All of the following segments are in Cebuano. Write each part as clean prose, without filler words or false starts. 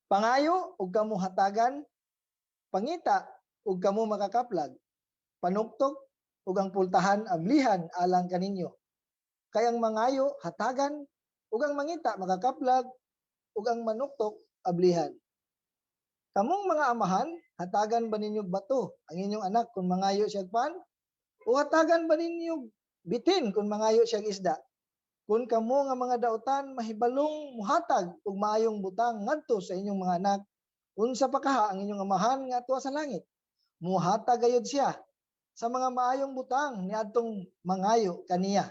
Pangayo ug kamo hatagan, pangita ug kamo makakaplag, panuktok ug ang pultahan ablihan alang kaninyo. Kay ang mangayo hatagan, ug ang mangita makakaplag, ug ang manuktok ablihan. Kamong mga amahan, hatagan ba ninyo bato ang inyong anak kung mangayo siya pan? O hatagan ba ninyo bitin kung mangayo siya isda? Kung kamo nga mga dautan mahibalong muhatag og maayong butang ngadto sa inyong mga anak, unsa pa kaha ang inyong Amahan nga atua sa langit? Muhatag gayud siya sa mga maayong butang niadtong mangayo kaniya.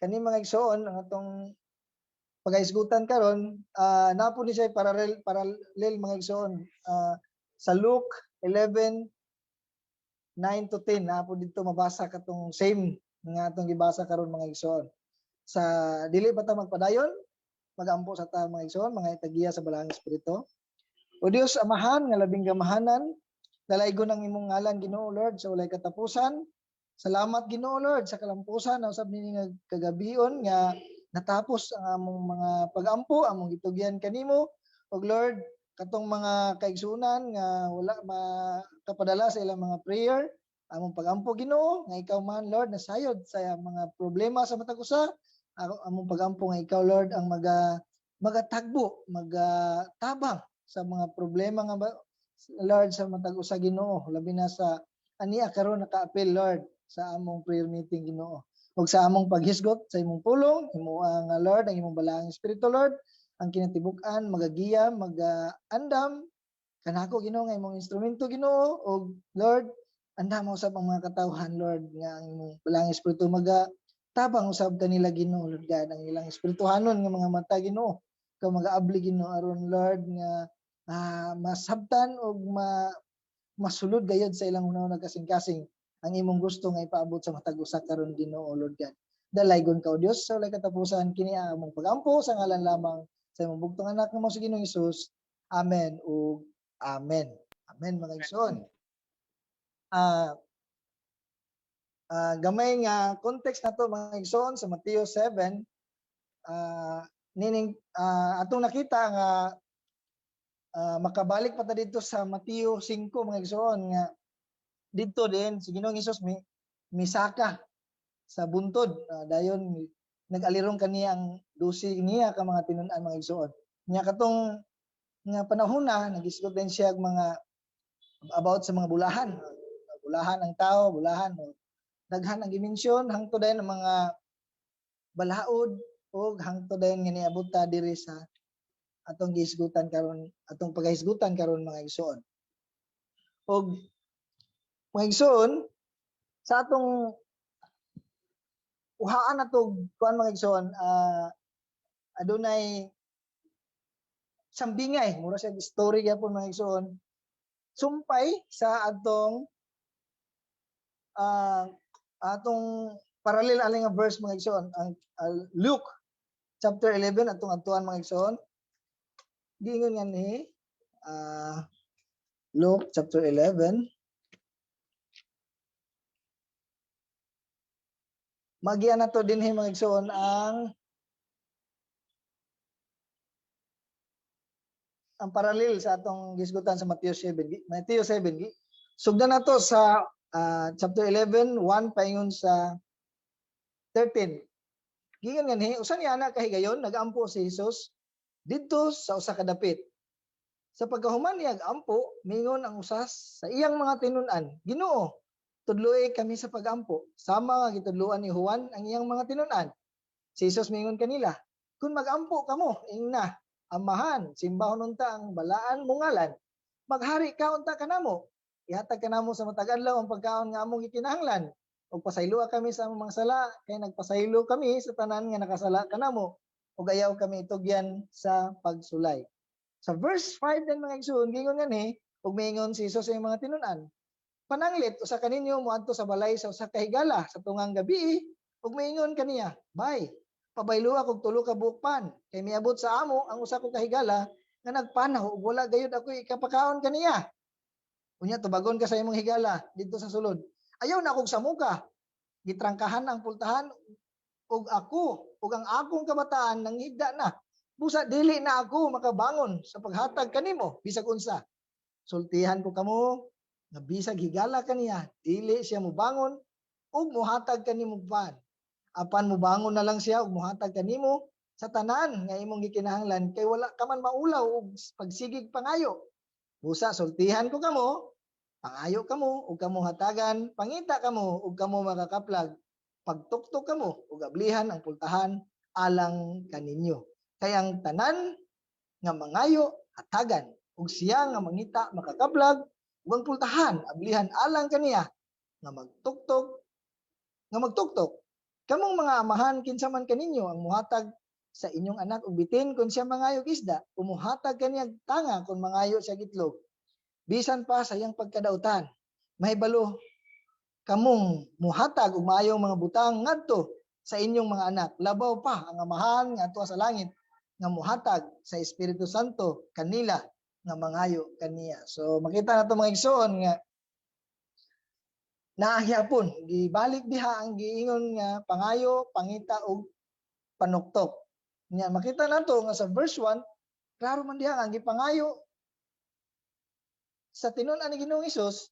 Kani, mga igsoon, ang atong pagahisgutan karon, naa po ni siya parallel parallel, mga igsoon, sa Luke 11:9 to 10. Naa po didto mabasa katong same nga atong gibasa karon, mga igsoon. Sa dili pa ta magpadayon, magampo sa ta, mga igsoon, mga itagiya sa Balaang Espiritu. O Dios Amahan nga labing gamahanan, dalaygon ang imong ngalan, Ginoo Lord, sa walay katapusan. Salamat, Ginoo Lord, sa kalampusan na usab nini nga kagabion nga natapos ang among mga pagampo, among gitugyan kanimo. Og Lord, katong mga kaigsunan nga wala makapadala sa ilang mga prayer, among pagampo, Ginoo, nga ikaw man, Lord, nasayod sa mga problema sa matag usa. Among pagampo nga ikaw, Lord, ang magatagbo, magatabang sa mga problema nga Lord, sa matag usa, Ginoo, labi na sa ania karon nakaapil, Lord, sa among prayer meeting, Ginoo. Ug sa among paghisgot sa imong pulong, imo ang Lord, ang imong Balaang Espiritu, Lord, ang kinatibuk-an magagiya, magaandam kanako, Ginoo, nga imong instrumento, Ginoo. Ug Lord, andam usab ang mga katawhan, Lord, nga ang imong Balaang Espiritu maga tabang usab kanila, Ginoo Lord God, ang ilang espirituhanon nga mga mata, Ginoo, ikaw magaabli, Ginoo, aron, Lord, nga masabtan og masulod gayod sa ilang hunahuna, kasing-kasing ang imong gusto nga ipaabot sa matag usa karon, Ginoo Lord God. Dalaygon ka, O Dios, sa walay katapusan. Kini ang among pagampo sa ngalan lamang sa imong bugtong anak nga mao si Ginoong Hesus. Amen ug amen. Amen, mga igsoon. Gamay nga context na to, mga igsoon, sa Mateo 7, nining atong nakita nga makabalik pa ta didto sa Mateo 5, mga igsoon, nga didto din si Ginoong Hesus mi misaka sa buntod. Dayon nag-alirong kaniya ang 12 niya ka mga tinun-an, mga igsoon. Nya katong nga panahon na nagisgot din siya og mga about sa mga bulahan, bulahan ang tao, bulahan no. Daghan ang gimensyon hangtod din ang mga balaod ug hangtod din nga niabot ta diri sa atong gihisgutan karon, atong pagahisgutan karon, mga igsoon. Og mga igsoon, sa atong uhaan nato kuan, mga igsoon, adunay sambingay, mura siya story gyapon, mga igsoon, sumpay sa atong atong parallel ali nga verse, mga igsoon, ang Luke chapter 11 atong adtuan, mga igsoon. Giingon nga ni Luke chapter 11, magian nato dinhi, mga igsoon, ang parallel sa atong gisgutan sa Matthew 7. Matthew 7, sugdan nato sa chapter 11 1 paingon sa 13. Giingon nga ni, usa niya ana kahigayon nagampo si Jesus didto sa usa ka dapit. Sa pagkahuman niya ampo, mingon ang usa sa iyang mga tinun-an, "Ginoo, tudloi kami sa pagampo, sama nga gitudloan ni Juan ang iyang mga tinun-an." Si Jesus mingon kanila, "Kung magampo kamo, ingna, 'Amahan, simbahon unta ang balaan mong ngalan. Maghari ka unta kanamo. Ihatag kanamo sa matag adlaw ang pagkaon nga among gikinahanglan. Ug pasayloa kami sa among mga sala, kay nagpasaylo kami sa tanan nga nakasala kanamo. Ug ayaw kami itugyan sa pagsulay." Sa verse 5 din, mga igsoon, giingon nga ni, ug miingon si Jesus sa iyang mga tinun-an, "Pananglit usa kaninyo moadto sa balay sa usa ka higala sa tungang gabi ug miingon kaniya, 'Bay, pabayloa kog 3 ka buok pan, kay miabot sa amo ang usa ko ka higala nga nagpanaw ug wala gayud ako ikapakaon kaniya.' Unya tubagon ka sa imong higala didto sa sulod, 'Ayaw na akong samuka. Gitrangkahan ang pultahan ug ako ug ang akong kabataan nanghigda na. Busa dili na ako makabangon sa paghatag kanimo bisag unsa. Sultihan ko kamo nga bisag higala kaniya, dili siya mobangon ug mohatag kanimo pan. Apan mobangon na lang siya ug mohatag kanimo sa tanan nga imong gikinahanglan kay wala ka man maulaw og pagsigig pangayo. Busa sultihan ko kamo, pangayo kamo ug kamo hatagan, pangita kamo ug kamo makakaplag, pagtuktok kamo ug ablihan ang pultahan alang kaninyo. Kay ang tanan nga mangayo hatagan, ug siya nga mangita makakaplag, ug ang pultahan ablihan alang kaniya nga magtuktok. Kamong mga amahan, kinsa man kaninyo ang muhatag sa inyong anak og bitin kung siya mangayo og isda, o muhatag kaniya tanga kung mangayo siya itlog? Bisan pa sa iyang pagkadautan, mahibalo kamong muhatag og maayong mga butang ngadto sa inyong mga anak. Labaw pa ang Amahan nga atua sa langit nga muhatag sa Espiritu Santo kanila nga mangayo kaniya. So makita nato, mga igsoon, nga naa gyapon gibalik diha ang giingon nga pangayo, pangita ug panuktok. Nya makita nato nga sa verse 1, klaro man diha ang gipangayo sa tinun-an ni Ginoong Hesus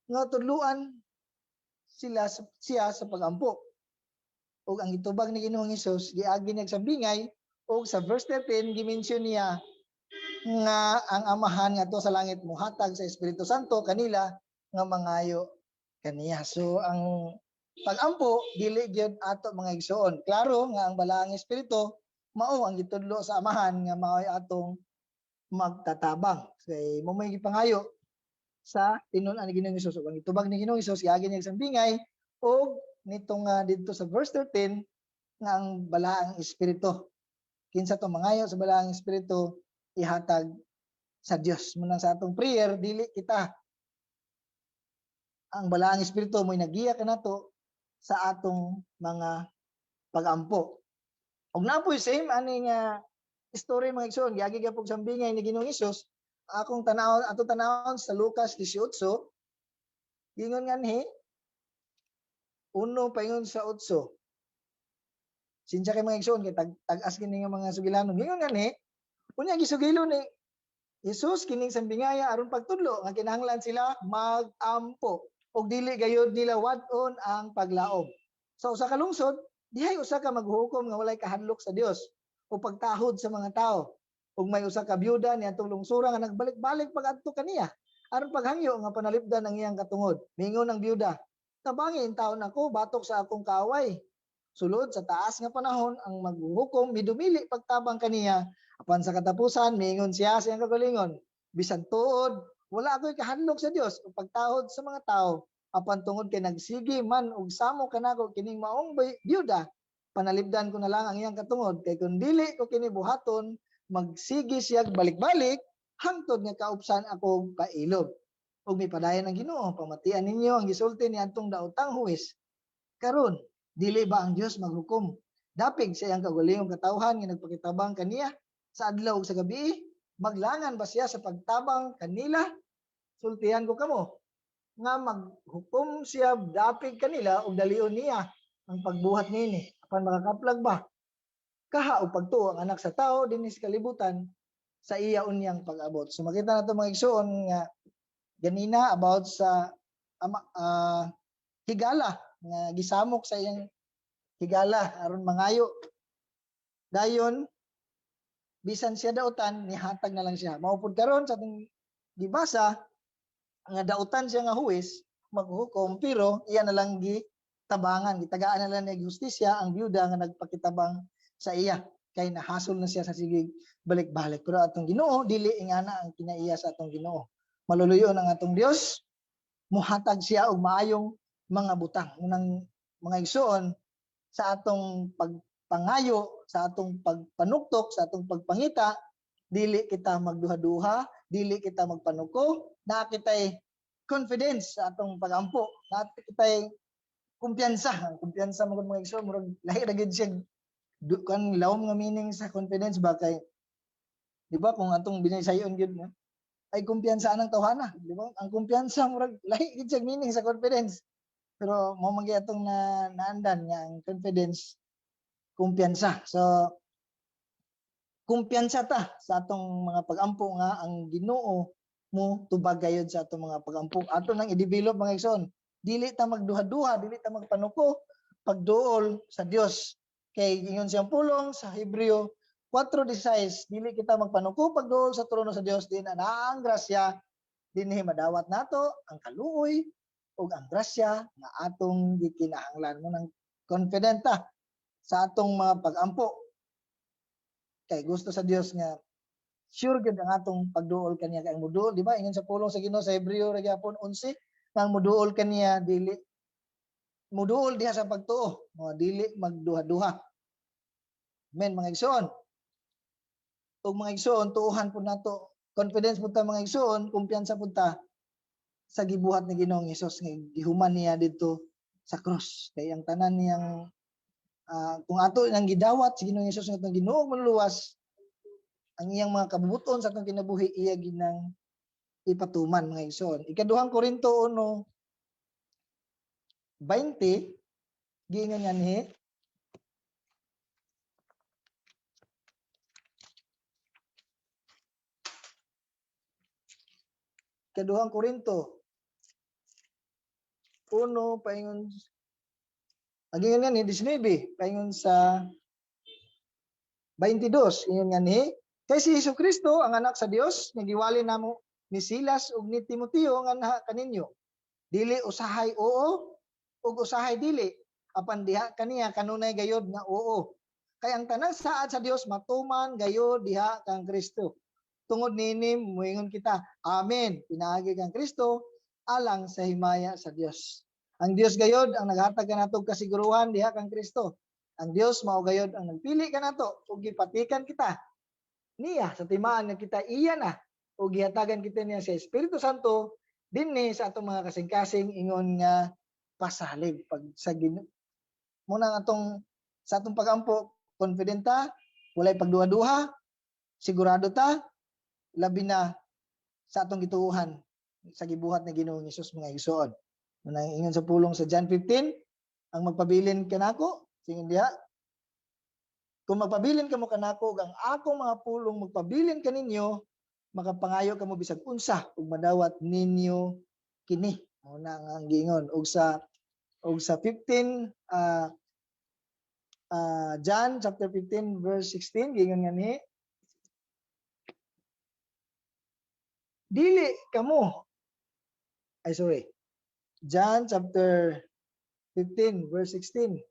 nga tudluan siya sa pagampo. Ug ang gitubag ni Ginoong Hesus, giagi niya sa bingay, ug sa verse 13 gi-mention niya nga ang Amahan nga sa langit muhatag sa Espiritu Santo kanila nga mangayo kaniya. So ang pagampo dili gyud ato, mga igsoon. Klaro nga ang Balaang Espiritu mao ang gitudlo sa Amahan nga mao'y atong magtatabang. Kay mao may gipangayo sa tinun-an ni Ginoong Hesus, ug ang gitubag ni Ginoong Hesus, giagi niya sa bingay ug nitong didto sa verse 13 nga ang Balaang Espiritu, kinsa to mangayo sa Balaang Espiritu, ihatag sa Dios. Munang sa atong prayer, dili kita, ang Balaang Espiritu mo'y nagiya kanato sa atong mga pagampo. Ug naa po'y same ani nga story, mga igsoon, giagi gyapon sa bingay ni Ginoong Hesus. Akong tanawon, ato tanawon sa Lucas 18, gingon nganhi 1 paingon sa 8. Sinsya kay mga igsoon kay tag-as kini nga mga sugilanon. Gingon nganhi, unya gisugilo ni Jesus kining sambingaya aron pagtudlo nga kinahanglan sila magampo ug dili gayud nila wad-on ang paglaom. Sa usa ka lungsod, dihay usa ka maghukom nga walay kahadlok sa Dios o pagtahod sa mga tao. Ug may usa ka byuda niadtong lungsura nga nagbalik-balik pag-adto kaniya aron paghangyo nga panalipdan ang iyang katungod. Mingon ang byuda, "Tabangi intawon ako batok sa akong kaaway." Sulod sa taas nga panahon, ang maghuhukom midumili pagtabang kaniya. Apan sa katapusan, miingon siya sa iyang kagalingon, "Bisan tuod wala ako'y kahadlok sa Dios o pagtahod sa mga tao, apan tungod kay nagsigi man og samo kanako kining maong byuda, panalipdan ko na lang ang iyang katungod, kay kun dili ko kini buhaton, magsigi siya balik-balik hangtod nga kaupsan akong pailob." Ug mipadayon ang Ginoo, "Pamatian ninyo ang gisulti ni adtong daotang huwes. Karon, dili ba ang Dios maghukom dapig sa iyang kaugalingong katawhan nga nagpakitabang kaniya sa adlaw ug sa gabi? Maglangan ba siya sa pagtabang kanila? Sultihan ko kamo nga maghukom siya dapig kanila ug dalion niya ang pagbuhat niini. Apan makakaplag ba kaha og pagtuo ang Anak sa Tao dinhi sa kalibutan sa iya unyang pag-abot?" So makita nato, mga igsoon, nga ganina about sa ama, higala nga gisamok sa iyang higala aron mangayo. Dayon bisan siya dautan, nihatag na lang siya. Mao pud karon sa atong gibasa nga dautan siya nga huwes maghukom, pero iya na lang gitabangan, gitagaan na lang niya hustisya ang byuda nga nagpakitabang sa iya kay nahasol na siya sa sigig balik-balik. Pero atong Ginoo, dili ingana ang kinaiya sa atong Ginoo. Maluluyon ang atong Dios, muhatag siya og maayong mga butang. Unang, mga igsoon, sa atong pagpangayo, sa atong pagpanuktok, sa atong pagpangita, dili kita magduha-duha, dili kita magpanuko, naa kitay confidence sa atong pagampo, naa kitay kumpiyansa. Ang kumpiyansa mo, mga igsoon, murag lahi ra gyud siya kan lawom nga meaning sa confidence ba, kay di ba kung atong binisayon gyud no, ay kumpiyansa anang tawhana, di ba? Ang kumpiyansa murag lahi gyud siya meaning sa confidence. Pero mao man gyud atong na naandan nga ang confidence, kumpiyansa. So Kumpiyansa ta sa atong mga pagampo nga ang Ginoo mo tubag gayod sa atong mga pagampo. Ato nang i-develop, mga igsoon. Dili ta magduha-duha, dili ta magpanuko pagduol sa Dios. Kay ingon siyang pulong sa Hebreo 4:16, dili kita magpanuko pagduol sa trono sa Dios din ana ang grasya, dinhi madawat nato ang kaluoy ug ang grasya nga atong gikinahanglan. Mo nang confident ta sa atong mga pagampo kay gusto sa Dios nga sure gyud ang atong pagduol kaniya, kay ang muduol, di ba, ingon sa pulong sa Ginoo sa Hebreo ra gyapon 11, nga ang muduol kaniya dili muduol diha sa pagtuo mo, dili magduha-duha. Amen, mga igsoon. Ug mga igsoon, tuohan pud nato, confidence pud ta, mga igsoon, kumpiyansa pud ta sa gibuhat ni Ginoong Hesus nga gihuman niya didto sa cross, kay ang tanan niyang kung ato nang gidawat si Ginoong Hesus nga atong Ginoo manluluwas, ang iyang mga kabubuton sa atong kinabuhi iya ginang ipatuman, mga igsoon. Ikaduhang Korinto 1:20, giingon nga ni Ikaduhang Korinto 1 paingon, ang ingon nga ni 19 paingon sa 22, ingon nga ni, kay si Hesus Kristo ang anak sa Dios nga giwali namo ni Silas ug ni Timoteo nga kaninyo dili usahay oo ug usahay dili, apan diha kaniya kanunay gayod nga oo. Kay ang tanang saad sa Dios matuman gayod diha kang Kristo. Tungod niini moingon kita, "Amen," pinaagi kang Kristo alang sa himaya sa Dios. Ang Dios gayod ang naghatag kanato og kasiguruhan diha kang Kristo. Ang Dios mao gayod ang nagpili kanato ug gipatikan kita niya sa timaan nga kita iya na, ug gihatagan kita niya sa Espiritu Santo dinhi sa atong mga kasing-kasing ingon nga pasalig pag sa Ginoo. Muna ang atong sa atong pagampo, confident ta, walay pagduha-duha, sigurado ta, labi na sa atong gituohan sa gibuhat ni Ginoong Hesus, mga igsoon. Muna ingon sa pulong sa John 15, ang magpabilin kanako, singon diha, "Kung magpabilin kamo kanako ug ang akong mga pulong magpabilin kaninyo, makapangayo kamo bisag unsa ug madawat ninyo kini." Mao na ang giingon. Ug sa 15 John chapter 15 verse 16, giingon nga ni, dili kamo, ay sorry, John chapter 15 verse 16.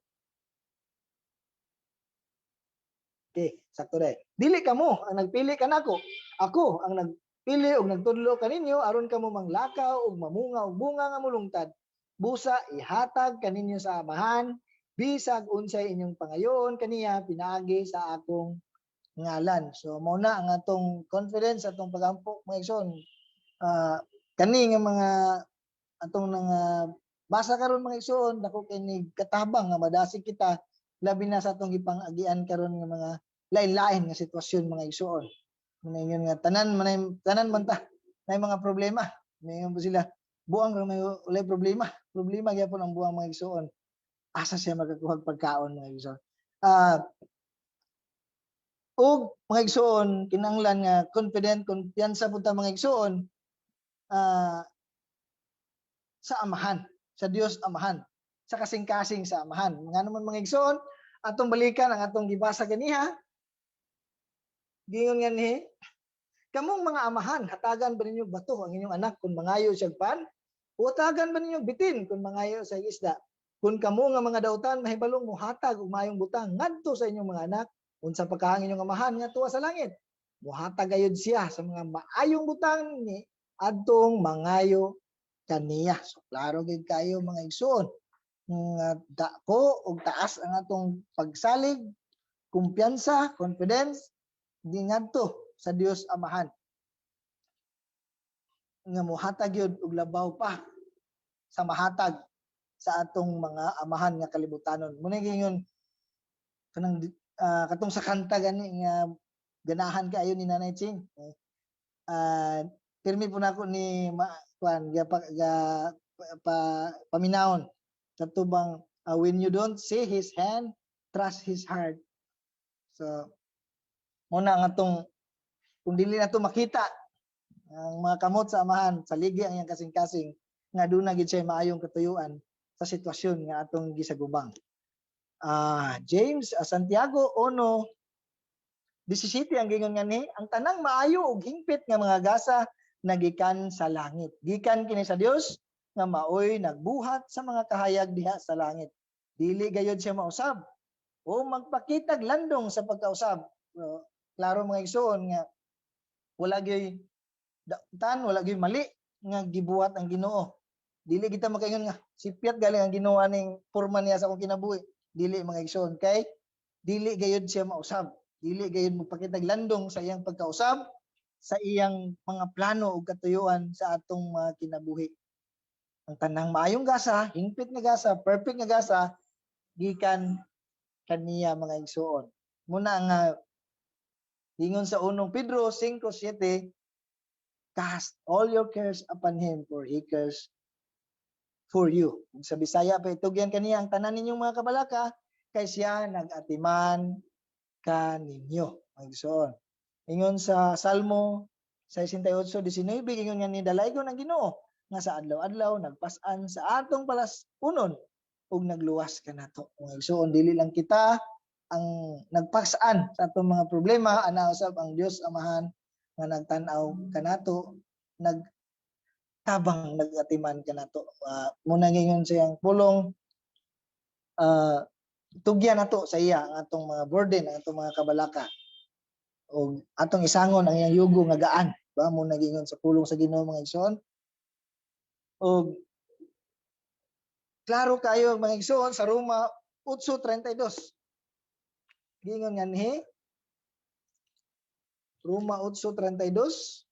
Okay, sakto dai. "Dili kamo ang nagpili kanako. Ako ang nagpili ug nagtudlo kaninyo aron kamo manglakaw ug mamunga og bunga nga mulungtad. Busa ihatag kaninyo sa Amahan bisag unsay inyong pangayoon kaniya pinaagi sa akong ngalan." So mao na ang atong confidence, atong pagampo, mga igsoon. Kani nga mga atong nga basa karon, mga igsoon, dako kay ni katabang nga madasig kita, labi na sa atong gipang-agian karon nga mga lain-lain nga sitwasyon, mga igsoon. Muna ingon nga tanan man tanan man ta nay mga problema. Mayon po sila, buang ra may walay problema. Problema gyapon ang buang, mga igsoon. Asa siya makakuha pagkaon, mga igsoon? Ug mga igsoon, kinahanglan nga confident, kumpiyansa pud ta, mga igsoon, sa Amahan, sa Dios Amahan, sa kasing-kasing sa Amahan. Nga naman, mga igsoon, atong balikan ang atong gibasa ganiha. Giingon nga ni, "Kamong mga amahan, hatagan ba ninyo bato ang inyong anak kung mangayo siya pan? O hatagan ba ninyo bitin kung mangayo sa isda? Kung kamo nga mga dautan mahibalong mohatag og maayong butang ngadto sa inyong mga anak, unsa pa ka ang inyong Amahan nga tuwa sa langit? Mohatag gayud siya sa mga maayong butang ni adtong mangayo kaniya." So klaro gid kayo, mga igsoon, nga dako og taas ang atong pagsalig, kumpiyansa, confidence dingadto sa Dios Amahan nga mohatag gyud og labaw pa sa mahatag sa atong mga amahan nga kalibutanon. Muna giingon kanang katong sa kanta gani nga ganahan kaayo ni Nanay Ching. Pirmi po nako ni ma, kuan ga, pa, ga pa, paminawon kato bang "When you don't see His hand, trust His heart." So Muna nga atong kung dili nato makita ang mga kamot sa Amahan, saligi ang iyang kasing-kasing nga duna gid siya maayong katuyuan sa sitwasyon nga atong gisagubang. James, Santiago 1:17 ang gingon ngani, ang tanang maayo ug hingpit nga mga gasa nagikan sa langit. Gikan kini sa Dios nga maoy nagbuhat sa mga kahayag diha sa langit. Dili gayod siya mausab o magpakitag landong sa pagkausab. So, klaro, mga igsoon, nga wala gyud tan wala gyud mali nga gibuhat ang Ginoo. Dili kita makaingon nga sipyat galing ang Ginoo aning porma niya sa akong kinabuhi. Dili, mga igsoon, kay dili gayud siya mausab. Dili gayud magpakitag landong sa iyang pagkausab, sa iyang mga plano ug katuyuan sa atong mga kinabuhi. Ang tanang maayong gasa, hingpit nga gasa, perfect nga gasa gikan kaniya, mga igsoon. Muna nga ingon sa unong Pedro 5:7, "Cast all your cares upon Him, for He cares for you." Ug sa Bisaya pa, itugyan kaniya ang tanan ninyong mga kabalaka kay siya nag-atiman kaninyo, mga igsoon. Ingon sa Salmo 68:19, ingon nga ni dalaygon ang Ginoo nga sa adlaw-adlaw nagpas-an sa atong palas-unon ug nagluwas kanato. Mga igsoon, dili lang kita ang nagpas-an sa atong mga problema, ana usab ang Dios Amahan nga nagtan-aw kanato, nagtabang, nagatiman kanato. Muna ingon sa iyang pulong, tugyan nato sa iya ang atong mga burden, ang atong mga kabalaka. O atong isangon ang iyang yugo nga gaan. Ba mo nagingon sa pulong sa Ginoo, mga igsoon. Og klaro kayo, mga igsoon, sa Roma 8:32. Giingon nganhi Roma 8:32,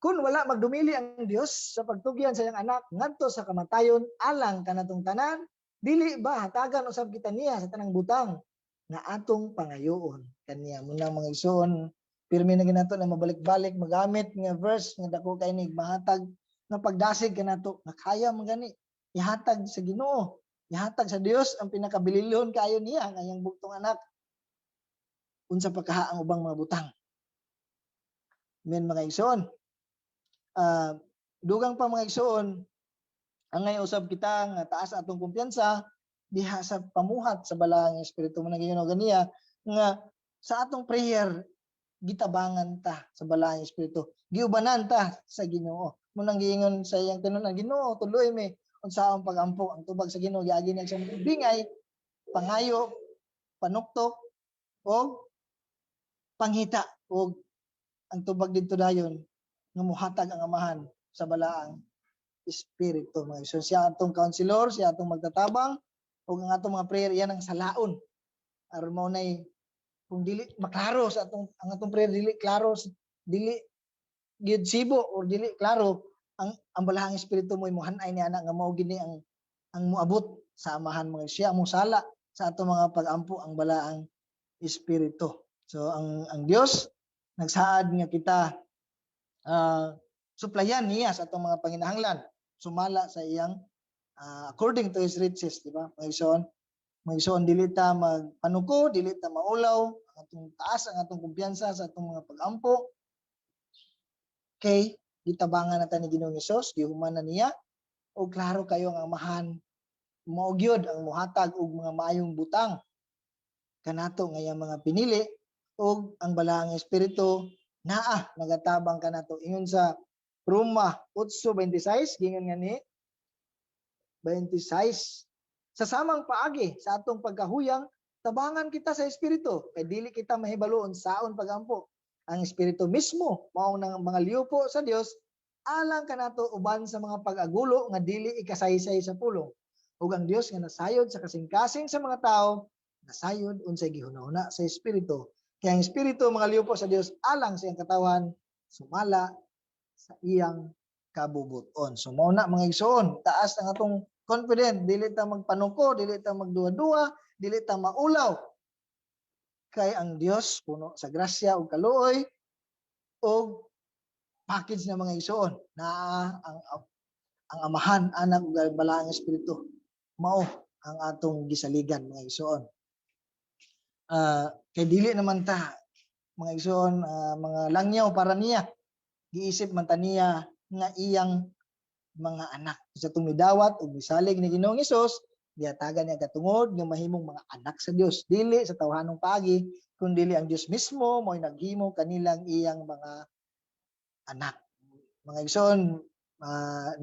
"Kung wala magdumili ang Dios sa pagtugyan sa iyang anak ngadto sa kamatayon alang kanatong tanan, dili ba hatagan usab kita niya sa tanang butang nga atong pangayoon kaniya?" Muna, mga igsoon, pirmi na ginato na mabalik-balik magamit nga verse nga dako kay ni mahatag nga pagdasig kanato nga kaya man gani ihatag sa Ginoo, ihatag sa Dios ang pinakabililhon kaayo niya, ang iyang bugtong anak. Unsa pa kaha ang ubang mga butang? Men, mga igsoon. Dugang pa, mga igsoon, ang ngayon usab kita nga taas atong kumpiyansa diha sa pamuhat sa Balaang Espiritu mo naging ganiya nga sa atong prayer gitabangan ta sa Balaang Espiritu, giubanan ta sa Ginoo. Mo nang giingon sa iyang tinunan, "Ginoo, tuloy mi unsa ang pagampo." Ang tubag sa Ginoo giagi niya sa bingay: pangayo, panuktok og panghita. Og ang tubag didto dayon nga muhatag ang Amahan sa Balaang Espiritu, mga igsoon. Siya atong counselor, siya atong magtatabang, ug ang atong mga prayer yan ang salaon aron mao nay kung dili maklaro sa atong ang atong prayer, dili klaro, dili gyud sibo or dili klaro, ang Balaang Espiritu mo muhanay ni ana nga mao gini ang moabot sa Amahan, mga siya ang mosala sa atong mga pagampo, ang Balaang Espiritu. So ang Dios nagsaad nga kita suplayan niya sa atong mga panginahanglan sumala sa iyang according to His riches, di ba, mga igsoon? Mga igsoon, dili ta magpanuko, dili ta maulaw, ang atong taas ang atong kumpiyansa sa atong mga pagampo kay gitabangan na ta ni Ginoong Hesus, gihuman na niya. O klaro kayo ang Amahan mao gyud ang muhatag og mga maayong butang kanato nga iyang mga pinili, ug ang Balaang Espiritu naa nagatabang kanato. Ingon sa Roma 8:26, gingon nga ni 26, "Sa samang paagi, sa atong pagkahuyang, tabangan kita sa Espiritu, kay dili kita mahibalo unsaon pagampo. Ang Espiritu mismo mao nang mga liupo sa Dios alang kanato uban sa mga pag-agulo nga dili ikasaysay sa pulong. Ug ang Dios nga nasayod sa kasing-kasing sa mga tao, nasayod unsay gihuna-huna sa Espiritu, kay ang Espiritu mga liupo sa Dios alang sa iyang katawhan sumala sa iyang kabubuton." So mao na, mga igsoon, taas ang atong confident, dili ta magpanuko, dili ta magduha-duha, dili ta maulaw. Kay ang Dios puno sa grasya ug kaluoy ug package na, mga igsoon, na ang Amahan, Anak ug Balaang Espiritu mao ang atong gisaligan, mga igsoon. Kay dili naman ta, mga igsoon, mga langyaw para niya. Giisip man ta niya nga iyang mga anak. Sa atong midawat ug misalig ni Ginoong Hesus, gihatagan niya katungod nga mahimong mga anak sa Dios. Dili sa tawhanong paagi, kun dili ang Dios mismo mo'y naghimo kanilang iyang mga anak. Mga igsoon,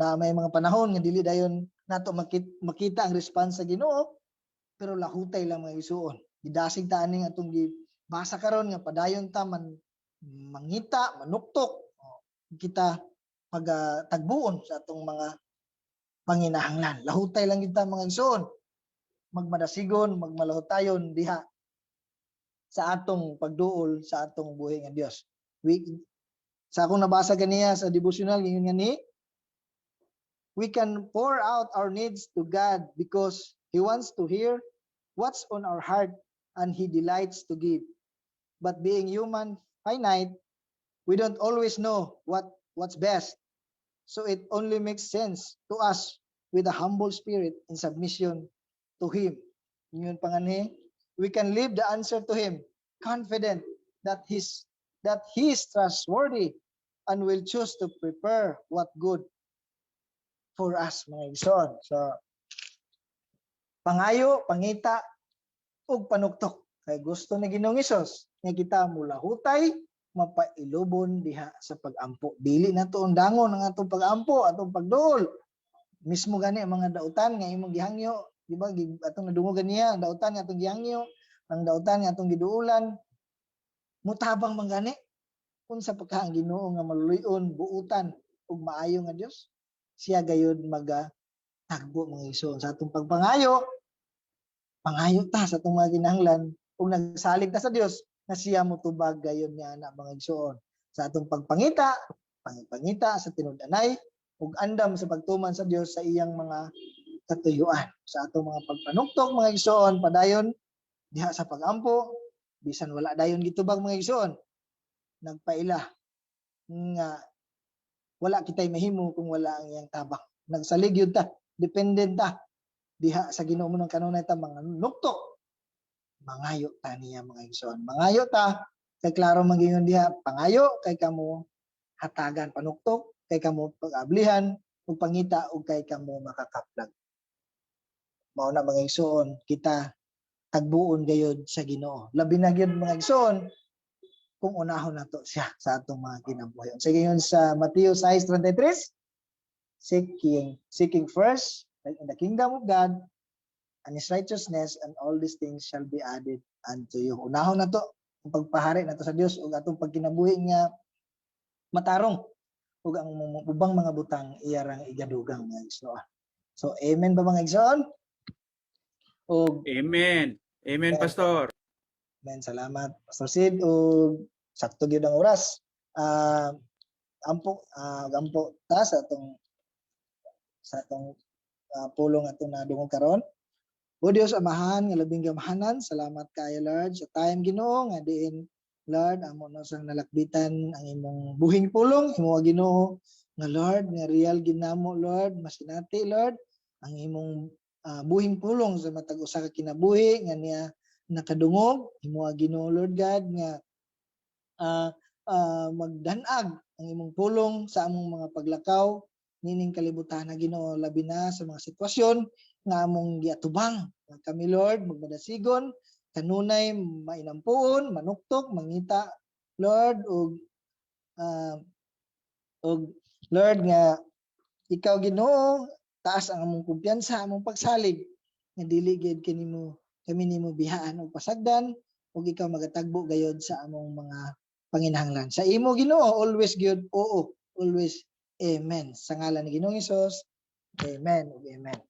na may mga panahon nga dili dayon nato makita ang response sa Ginoo, pero lahutay lang, mga igsoon. Gidasig ta aning atong gibasa karon nga padayon ta man mangita, manuktok, oh, kita pagtagbuon sa atong mga panginahanglan. Lahutay lang kita, mga igsoon. Magmadasigon, magmalahutayon diha sa atong pagduol sa atong buhi nga Dios. Sa akong nabasa ganiya sa devotional, ingon nga ni, we can pour out our needs to God because He wants to hear what's on our heart and He delights to give. But being human, finite, we don't always know what's best. So it only makes sense to us with a humble spirit in submission to Him. Yun pa nga ni, we can leave the answer to Him, confident that He is trustworthy and will choose to prepare what good for us, mga igsoon. So, pangayo, pangita, ug panuktok. Kay gusto ni Ginoong Hesus nga kita mulahutay, mapailubon diha sa pag-ampo. Dili na to undangon ang atong pag-ampo, atong pagduol. Mismo gani ang mga dautan nga imong gihangyo, di ba? Atong nadungog ganiya, ang dautan nga atong gihangyo, ang dautan nga atong giduulan, mutabang man gani. Unsa pa ka ang Ginoo nga maluluy-on, buutan ug maayo nga Dios? Siya gayud maga tagbo, mga igsoon, sa atong pagpangayo. Pangayo ta sa atong mga kinahanglan ug nagsalig ta sa Dios nga siya motubag gayon niya na, mga igsoon. Sa atong pagpangita, pangipangita sa tinud-anay ug andam sa pagtuman sa Dios sa iyang mga katuyuan. Sa atong mga pagpanuktok, mga igsoon, padayon diha sa pagampo bisan wala dayon gitubag, mga igsoon, nagpaila nga wala kitay mahimo kung wala ang iyang tabang. Nagsalig yun ta, dependent ta diha sa Ginoo mo ng kanunay ta mga nuktok. Mangayo ta niya, mga igsoon. Mangayo ta kay klaro man giingon diha, pangayo kay kamo hatagan, panuktok kay kamo pag-ablihan, ug pangita ug kay kamo makakaplag. Mao na, mga igsoon, kita tagbuon gayod sa Ginoo. Labi na gyud, mga igsoon, kung unahon nato siya sa atong mga kinabuhi. Sige, yun sa Mateo 6:33, seeking first in the kingdom of God and His righteousness, and all these things shall be added unto you. Unahon nato ang pagpahari nato sa Dios ug atong pagkinabuhi nga matarong ug ang ubang mga butang iyarang igadugang, mga igsoon. So amen ba, mga igsoon? Ug Amen. Amen, Pastor. Amen. Salamat, Pastor Sid. Ug sakto gyud ang oras. Ampo ta sa atong pulong atong nadungog karon. O Dios Amahan nga labing gamhanan, salamat kaayo, Lord, sa time, Ginoo, nga diin, Lord, amo no sang nalakbitan ang imong buhing pulong, imo Ginoo nga Lord nga real ginamo, Lord, masinati, Lord, ang imong buhing pulong sa matag usa ka kinabuhi nga niya nakadungog. Imo Ginoo, Lord God, nga magdanag ang imong pulong sa among mga paglakaw nining kalibutan na, Ginoo, labi na sa mga sitwasyon nga among giatubang. Nga kami, Lord, magmadasigon kanunay, mainampuon, manuktok, mangita, Lord, ug Lord nga ikaw, Ginoo, taas ang among kumpiyansa, among pagsalig nga dili gyud kanimo kami nimo bihaan og pasagdan ug ikaw magatagbo gayod sa among mga panginahanglan. Sa imo, Ginoo, always gyud oo, always amen. Sa ngalan ni Ginoong Hesus, amen ug amen.